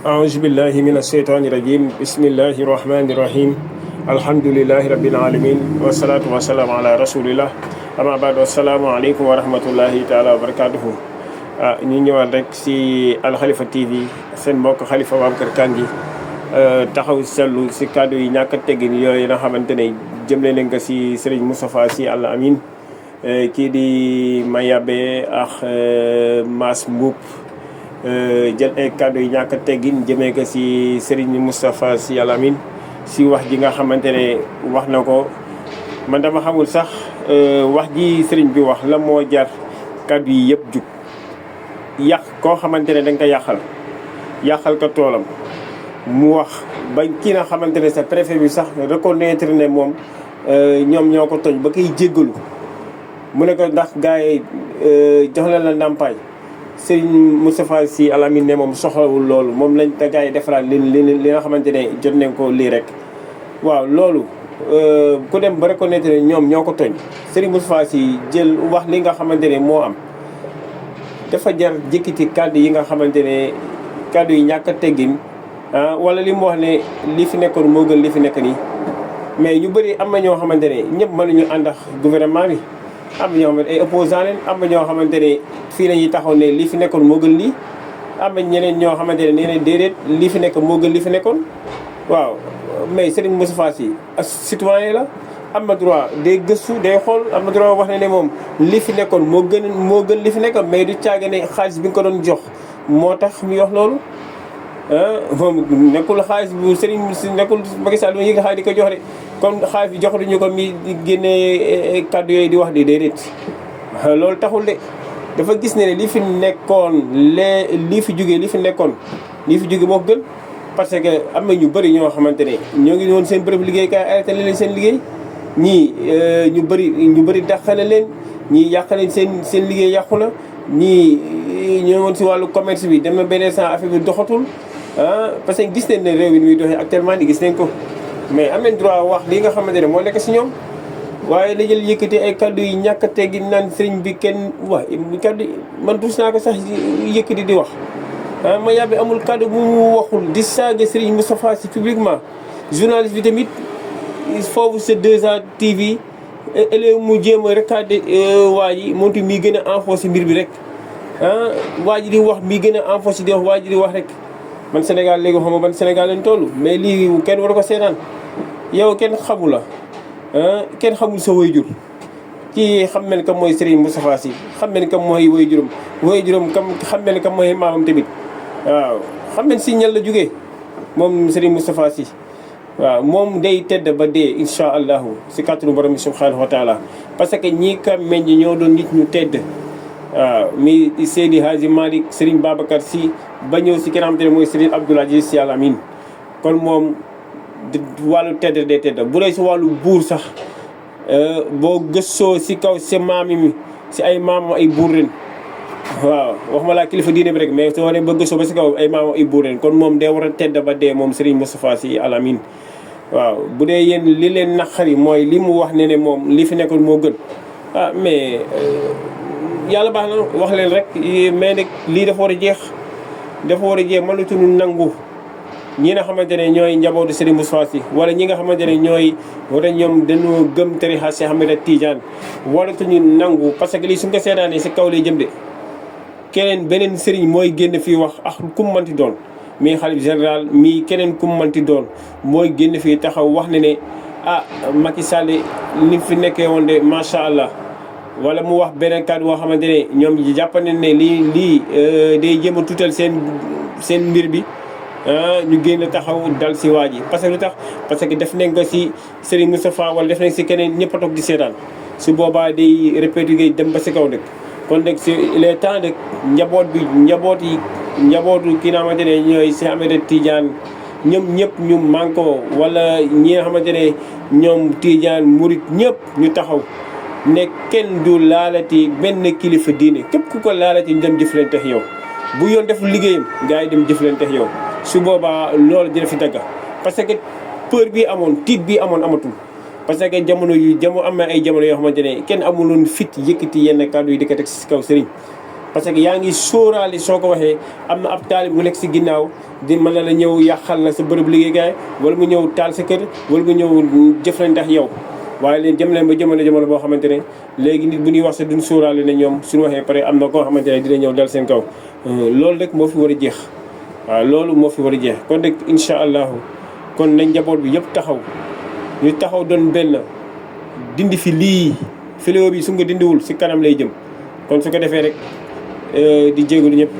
أعوذ بالله من الشيطان الرجيم بسم الله الرحمن الرحيم الحمد لله رب العالمين والصلاة والسلام على رسول الله أما بعد السلام عليكم ورحمة الله تعالى وبركاته ñu ñëwaat rek si Al Khalifa TV seen mbokk Khalifa Babacar Kandji taxaw seetlu si kàddu yi ñàkk a teggin yooyu nga xamante ne jëmle nañ ko si Serigne Moustapha Sy Al Amine kii di Mayabé ak Mass Mboup jël ay kàddu yi ñàkk a teggin jëmee ko si Serigne Moustapha Sy Al Amine si wax ji nga xamante ne wax na ko man dama xamul sax wax ji Serigne bi wax la moo jar kàddu yi yëpp jug yàq koo xamante ne da nga ko yàqal ko toolam mu wax ba kii nga xamante ne sa préfet bi sax reconnaître ne moom ñoom ñoo ko tooñ ba koy jéggalu mu ne ko ndax gars yi jox leen la ndàmpaay Serigne Moustapha Sy Al Amine ne moom soxlawul loolu moom lañ te gars yi defaraat li nga xamante ne jot nañ ko lii rek waaw loolu ku dem ba reconnaître ne ñoom ñoo ko tooñ Serigne Moustapha Sy jël wax li nga xamante ne moo am dafa jar jëkkiti kàddu yi nga xamante ne kàddu yi ñàkk a teggin wala li mu wax ne li fi nekkoon moo gën li fi nekk nii mais ñu bëri am na ñoo xamante ne ñëpp mënuñu ànd ak gouvernement bi am na ñoo xamante ay opposant leen am na ñoo xamante ne fii la ñuy taxaw ne li fi nekkoon moo gën lii am na ñeneen ñoo xamante ne nee na déedéet li fi nekk moo gën li fi nekkoon waaw mais Serigne Moustapha Sy ak citoyen la am na droit day gëstu day xool am na droit wax ne moom li fi nekkoon moo gën li fi nekkoon mais du caaga ne xaalis bi nga ko doon jox moo tax muy wax loolu moom nekkul xaalis bu Serigne nekkul Macky Sall mu yëg xaalis di ko jox de kon xaalis bi joxatuñu ko mi génnee kàddu yooyu di wax di déedéet loolu taxul de dafa gis ne li fi nekkoon lii fi jógee moo gën parce que am na ñu bëri ñoo xamante ne ñoo ngi woon seen bërëb liggéeykaay arrêté leen seen liggéey ñii ñu bëri dàq na leen ñii yàq nañ seen liggéey yàqu na ñii ñoo woon si wàllu commerce bi dem na beneen sans affaire bi doxatul parce que gis nañ ne réew mi ni muy doxee actuellement ni gis nañ ko mais am nañ droit wax li nga xamante ne moo nekk si ñoom waaye la jël yëkkati ay kaddu yi ñàkk a teggi naan sëriñ bi kenn wax kaddu man dus naa ko sax yëkkati di wax ma yàbbi amul kaddu bu mu waxul di saaga Serigne Moustapha Sy publiquement journaliste bi tamit foofu sa 2A TV élève mu jéem a recadré waa ji moom tamit mii gën a enfoncé mbir bi rek waa ji di wax mii gën a enfoncé di wax waa ji di wax rek man Sénégal léegi xam nga man Sénégal lañ toll mais lii kenn war ko seetaan yow kenn xamu la kenn xamul sa waajur kii xam mel kam mooy Serigne Moustapha Sy xam mel kam mooy waajuram xam mel kam mooy maamam tamit waaw xam mel si ñan la jógee moom Serigne Moustapha Sy waaw moom day tedd ba dee incha allahu si kàttanu borom bi subhanahu wa taala parce que ñii ka meññ ñoo doon nit ñu tedd waaw mi Seydi Hadji Malick Serigne Babacar Sy ba ñëw si kenn xamante ne mooy Serigne Abdoul Aziz Sy Al Amine kon moom wàllu tedd day tedd bu dee si wàllu buur sax boo gëstoo si kaw si maami mi si ay maamam ay buur ren waaw wax ma laa kilifa diine bi rek mais soo waree ba gëstoo ba si kaw ay maamam ay buur ren kon moom day war a tedd ba dee moom Serigne Moustapha Sy Al Amine waaw bu dee yéen li leen naqari mooy li mu wax ne moom li fi nekkoon moo gën mais yàlla baax na wax leen rek mais nag lii dafa war a jeex mënatuñu nangu ñi nga xamante ne ñooy njabootu Serigne Moustapha Sy wala ñi nga xamante ne ñooy wala ñoom dañoo gëm tarixa Cheikh Ahmed Tidiane waratuñu nangu parce que lii suñ ko seetaanee si kaw lay jëm de keneen beneen Serigne mooy génn fii wax ak ku mu manti doon mii xalif général mii keneen ku mu manti doon mooy génn fii taxaw wax ne Macky Sall ni fi nekkee woon de macha allah wala mu wax beneen kàddu boo xamante ne ñoom jàpp nañ ne lii day jéem a tuutal seen mbir bi ñu génn taxaw dal si waa ji parce que lu tax parce que def nañ ko si Serigne Moustapha wala def nañ si keneen ñëpp a toog di seetaan su boobaa day répété dem ba si kaw nag kon nag si il est temps nag njabootu kii nga xamante ne ñooy Cheikh Ahmed Tidiane ñoom ñëpp ñu manko wala ñi nga xamante ne ñoom Tidiane Murit ñëpp ñu taxaw ne kenn du laalati benn kilifa diine képp ku ko laalati ñu dem jëflante ak yow bu yoon def liggéeyam gars yi dem jëflante ak yow su boobaa loolu dina fi dagga parce que peur bi amoon tiit bi amoon amatul parce que jamono am na ay jamono yoo xamante ne kenn amuloon fit yëkkati yenn kàddu yi di ko teg si kaw sëriñ parce que yaa ngi sóoraale soo ko waxee am na ab taalib bu nekk si ginnaaw di mën na la ñëw yàqal la sa bërëb liggéeykaay wala mu ñëw taal sa kër wala mu ñëw jëflante ak yow. waaye leen jëm leen ba jamono boo xamante ne léegi nit bu ñuy wax sa duñ sóoraale ne ñoom suñu waxee pare am na koo xamante ne dina ñëw dal seen kaw loolu rek moo fi war a jeex. waaw loolu moo fi war a jeex kon nag incha allahu kon nañ njaboot bi yëpp taxaw ñu taxaw doon benn dindi fi lii fléau bi su nga dindiwul si kanam lay jëm kon su ko defee rek di jégalu ñëpp.